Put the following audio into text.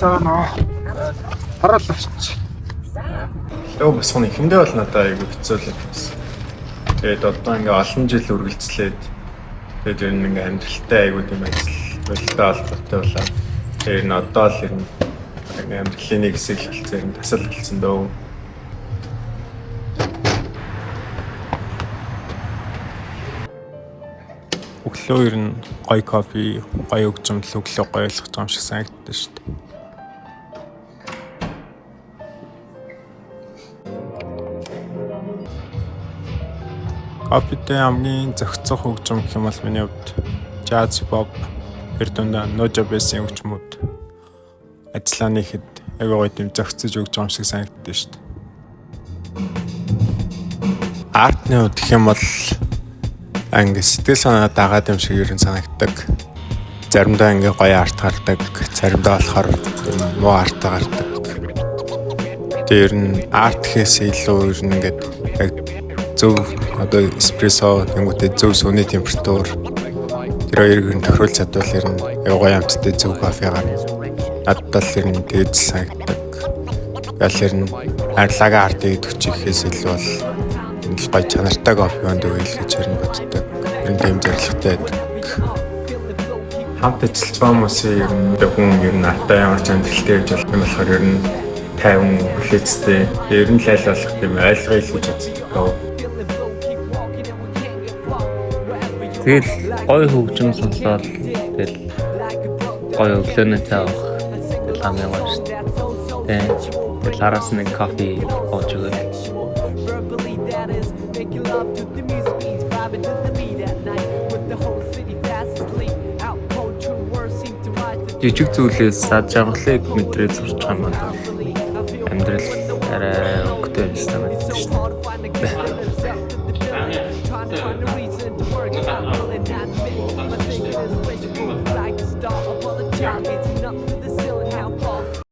Айцгаана. Хараал авчиж. Лөө босгоно эхэндээ бол надад айгүй хэцүү л байсан. Тэгээд одоо ингээ олон жил үргэлжлээд тэгээд ер нь ингээ амьдралтай айгүй тийм ажил болтой холбоотой болоо. Тэгээд ер нь одоо л ер нь ингээ амьдралын нэг хэсэг л болсон, ер нь тасал болсон дөө. Өглөө ер нь гоё кофе, гоё хөгжимдөл өглөө гоё ойлгож байгаа юм шиг санагддаг шүү дээ. Кофетэй хамгийн зохицох хөгжим гэх юм бол миний хувьд jazz, pop, тэр дундаа Nujabes-ийн хөгжмүүд ажиллаа нэхэд айгүй гоё тийм зохицож өгч байгаа юм шиг санагддаг шүү дээ. Артны хувьд гэх юм бол ингээ сэтгэл санаа дагаад юм шиг ер нь санагддаг. Заримдаа ингээ гоё арт гардаг, заримдаа болохоор муу арт гардаг. Тэгээ ер нь арт гэхээс илүү ер нь ингээд яг зөв одоо эспрессо тэнгуүтэй зөв сүний температур тэр хоёрыг нь тохируулж чадвал ер нь аягүй гоё амттай зөв кофе гарна. Надад бол ер нь тэгж л санагддаг. Тэгэл ер нь арилага арт гэдэг чихээс илүү бол энэ л гоё чанартай кофе өнд өгье л гэж ер нь боддог. Ер нь тийм зорилготой байдаг. Хамт ажиллаж байгаа хүмүүсийн ер нь хүн ер нь надтай ямар ч амьдралтай гэж болох юм болохоор ер нь тайван хүлээцтэй ер нь л аль болох тийм ойлгоё л гэж боддог. Тэгэл гоё хөгжим сонсоод тэгэл гоё өглөөнөө цай уух тэгэл хамгийн гоё шүү дээ. Тэ. Тэгэл араас нэг кофе ууж өгöö. Жижиг зүйлээс сад жаргалыг мэдрээд сурч байгаа юм байна. Амьдрал арай өнгөтэй юм санагддаг шүү дээ.